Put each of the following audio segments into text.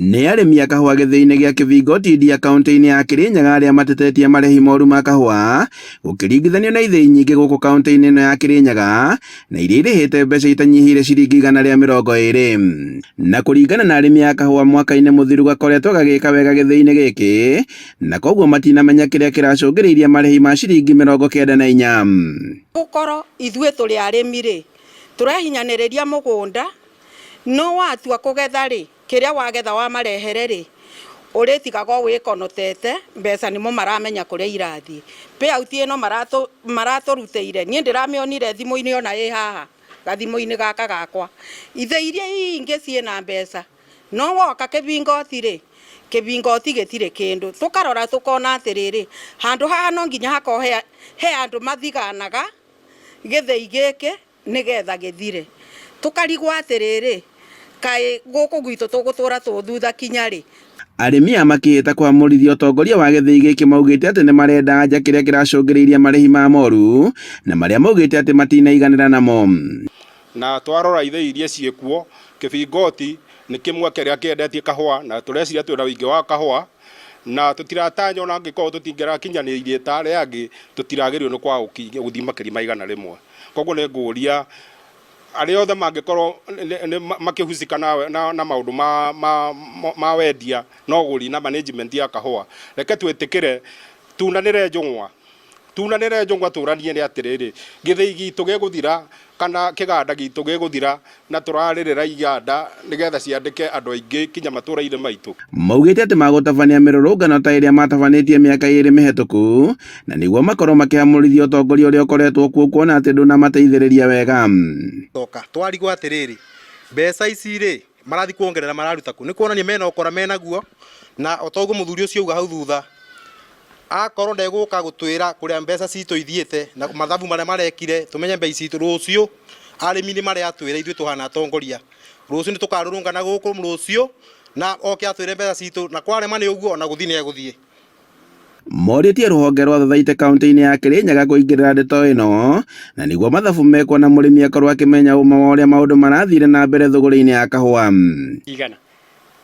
Nĩ arĩmi a kahũa gĩthĩi-inĩ gĩa Kĩbingo Tindia kaunti-inĩ ya Kĩrĩnyaga arĩa matetetie marĩhi moru ma kahũa gũkĩringithanio na ithĩi nyingĩ gũkũ kaunti-inĩ ĩno ya Kĩrĩnyaga na iria irĩhĩte mbeca itanyihĩire ciringi 120. Na kũringana na arĩmi a kahũa mwaka-inĩ mũthiru gakoretwo gagĩka wega gĩthĩi-inĩ gĩkĩ na koguo matinamenya kĩrĩa kĩracũngĩrĩirie marĩhi ma ciringi 94. Gũkorwo ithuĩ tũrĩ arĩmi rĩ, tũrehinyanĩrĩria mũgũnda no watua kũgetha rĩ, kĩrĩa wagetha wamarehere rĩ, ũrĩtigagwo wĩkonotete mbeca nĩmo maramenya kũrĩa irathiĩ. Payout ĩno maratũrutĩire niĩ ndĩramĩonire thimũ-inĩ ona ĩ haha gathimũ-inĩ gaka gakwa. Ithĩi iria ingĩ ciĩna mbeca no woka kĩbingoti rĩ, kĩbingoti gĩtirĩ kĩndũ. Tũkarora tũkona atĩrĩrĩ, handũ haha no nginya hakorwo he andũ mathiganaga gĩthĩi gĩkĩ nĩgetha gĩthire. Tũkarigwo atĩrĩrĩ, kaĩ gũkũ gwitũ tũgũtũra tũ thutha kinya rĩ? Arĩmi aya makĩhĩta kwamũrithia ũtongoria wa gĩthĩi gĩkĩ maugĩte atĩ nĩmarenda anja kĩrĩa kĩracũngĩrĩirie marĩhi ma moru na marĩa maugĩte atĩ matinaiganĩra namo. Na twarora ithĩi iria ciĩkuo, Kĩbingoti nĩ kĩmwe kĩrĩa kĩendetie kahũa na tũreciria twĩna ũingĩ wa kahũa na tũtiratanya ona angĩkorwo tũtingĩrakinyanĩirie ta arĩa angĩ, tũtiragĩrĩirwo nĩ kwaga gũthiĩ makĩria ma 100. Koguo nĩ ngũria arĩa othe mangĩkorwo makĩhusika na maũndũ ma wendia na ũgũri na management ya kahũa, reke twĩtĩkĩre tunanĩre njũng'wa, tunanĩre njũng'wa, tũranie nĩ atĩrĩrĩ, gĩthĩi gitũ gĩgũthira kana kĩganda gitũ gĩgũthira na tũrarĩrĩra iganda nĩgetha ciandĩke andũ aingĩ kinya matũra-inĩ maitũ. Maugĩte atĩ magũtabania mĩrũrũngano ta ĩrĩa matabanĩtie mĩaka 2 mĩhetũku na nĩguo makorwo makĩhamũrithia ũtongoria ũrĩa ũkoretwo kuo kuona atĩ ndũnamateithĩrĩria wega. Toka twarigwo atĩrĩrĩ, mbeca ici rĩ marathi kuongerera mararuta kũ? Nĩ kuonania mena ũkora menaguo, na o ta ũguo mũthuri ũcio auga hau thutha, akorwo ndegũka gũtwĩra kũrĩa mbeca citũ ithiĩte na mathabu marĩa marekire tũmenye mbei citũ, rũciũ arĩmi nĩ mareatwĩra ithuĩ tũhana atongoria, rũciũ nĩ tũkarũrũngana gũkũ rũciũ na oke atwĩre mbeca citũ, na kwarema nĩ ũguo ona gũthiĩ nĩ egũthiĩ. Morĩtie rũhonge rwa Thothaitĩ kaunti-inĩ ya Kĩrĩnyaga kũingĩrĩra ndeto ĩno na nĩguo mathabu mekwo na mũrĩmi akorwo akĩmenya ũma wa ũrĩa maũndũ marathire na mbere thũgũrĩ-inĩ ya kahũa. Igana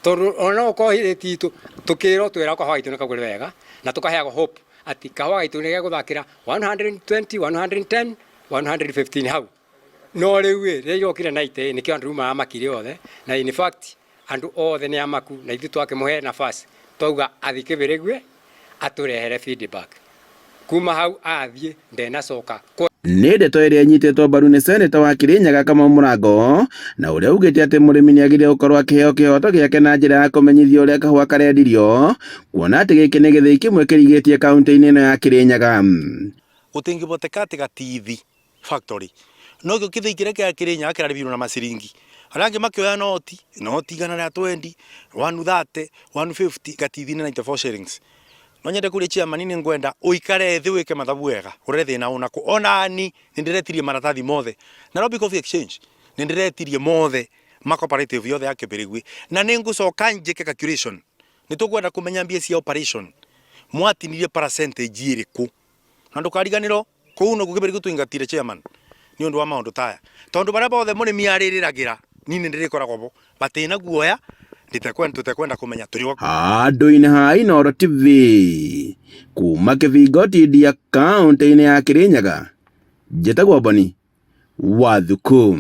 tondu ona no ũkorwo rate itũ tukirwo twĩragwo kahũa gaitũ nĩ kagũre wega na tũkaheagwo hope atĩ kahũa gaitũ nĩ gegũthakĩra 120, 110, 115 hau. No rĩu ĩ, rĩrĩa irokire 90 nĩkĩo andũ rĩu maramakire othe, na in fact andũ othe nĩ amaku na ithuĩ twakĩmũhe nafasi twauga athiĩ Kĩbĩrĩgwe atũrehere feedback. Kuma hau athiĩ ndenacoka. Nĩ ndeto ĩrĩa ĩnyitĩtwo mbaru nĩ seneta wa Kĩrĩnyaga Kamau Mũrango na ũrĩa ugĩte atĩ mũrĩmi nĩ agĩrĩire gũkorwo akĩheo kĩhoto gĩake na njĩra ya kũmenyithio ũrĩa kahũa karendirio kuona atĩ gĩkĩ nĩ gĩthĩi kĩmwe kĩrigĩtie kaunti-inĩ ĩno ya Kĩrĩnyaga. Gũtingĩboteka atĩ gatithi factory no kĩo kĩthĩi kĩrĩa kĩa Kĩrĩnyaga kĩrarĩbirwo na maciringi, arĩa angĩ makĩoya noti, noti 120, 130, 150, gatithi nĩ 94 shillings. No nyende kũria chairman nĩ ngwenda ũikare thĩ wĩke mathabu wega ũrore thĩna ũnakũ. Onani nĩ ndĩretirie maratathi mothe Nairobi Coffee Exchange, nĩ ndĩretirie mothe ma cooperative yothe ya Kĩbĩrĩgwi na nĩ ngũcoka njĩke calculation. Nĩ tũkwenda kũmenya mbia cia operation mwatinirie percentage ĩrĩkũ, na ndũkariganĩrwo kũu nokuo Kĩbĩrĩgwi tũingatire chairman nĩ ũndũ wa maũndũ taya, tondũ barĩa bothe mũrĩmi arĩrĩragĩra niĩ nĩ ndĩrĩkoragwo bo batĩna guoya tũtekwenda kũmenya tũrĩ o Handũ-inĩ ha Inooro TV kuma Kĩbingo Tindia kaunti-inĩ ya Kĩrĩnyaga, njĩtagwo Boni Wathuku.